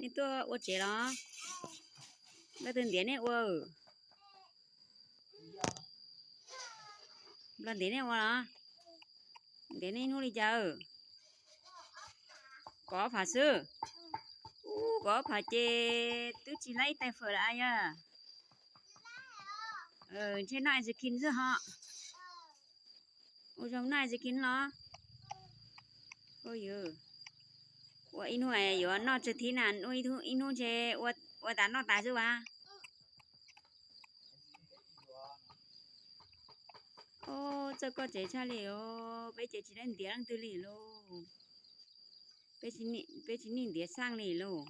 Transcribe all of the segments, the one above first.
Nej tuaj ua tsev los? Leej twg ntiav nej ua? Nplog ntiav nej ua los? Ntiav nej hnub li cas? Kaum ob phav xwb. Ub, kaum ob phav ces twb tsis laib ib tais fawm lawm yog? Ntshe noj ice cream xwb ho. Ua zoo noj ice cream los? Ua ib hnub yuav noj tsawg thib na, ib hnub ntshe ua tas noj tas xwb as. Ub, txawj koj tsev tshaj li os, peb ces tsis laib ntiav leej twg li lauj. Peb tsis nij ntiav xaj li lauj.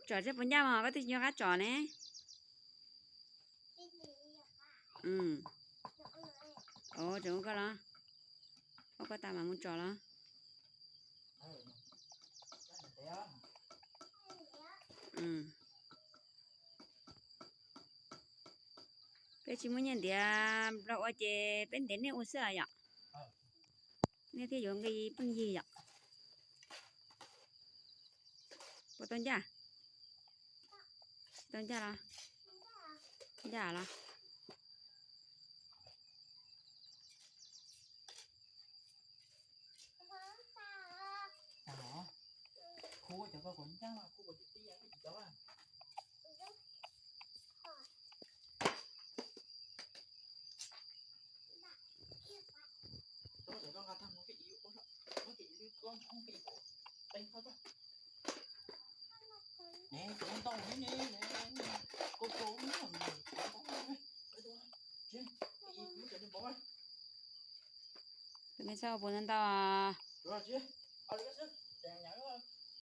Tsom seb puas ncaj mas koj twb tsis nco qab tsom ne. Tsom ua koj los? Ua koj tas mam mus tsom los? Peb tsis muaj nyiaj ntiav nplog ua ces peb ntiav nej ua xwb yom. Nej thiaj yuav nqi pheej yig yom. Puas tau ncaj? Tsis tau ncaj los? Ncaj los? Tus me txhob puas ntau ntau?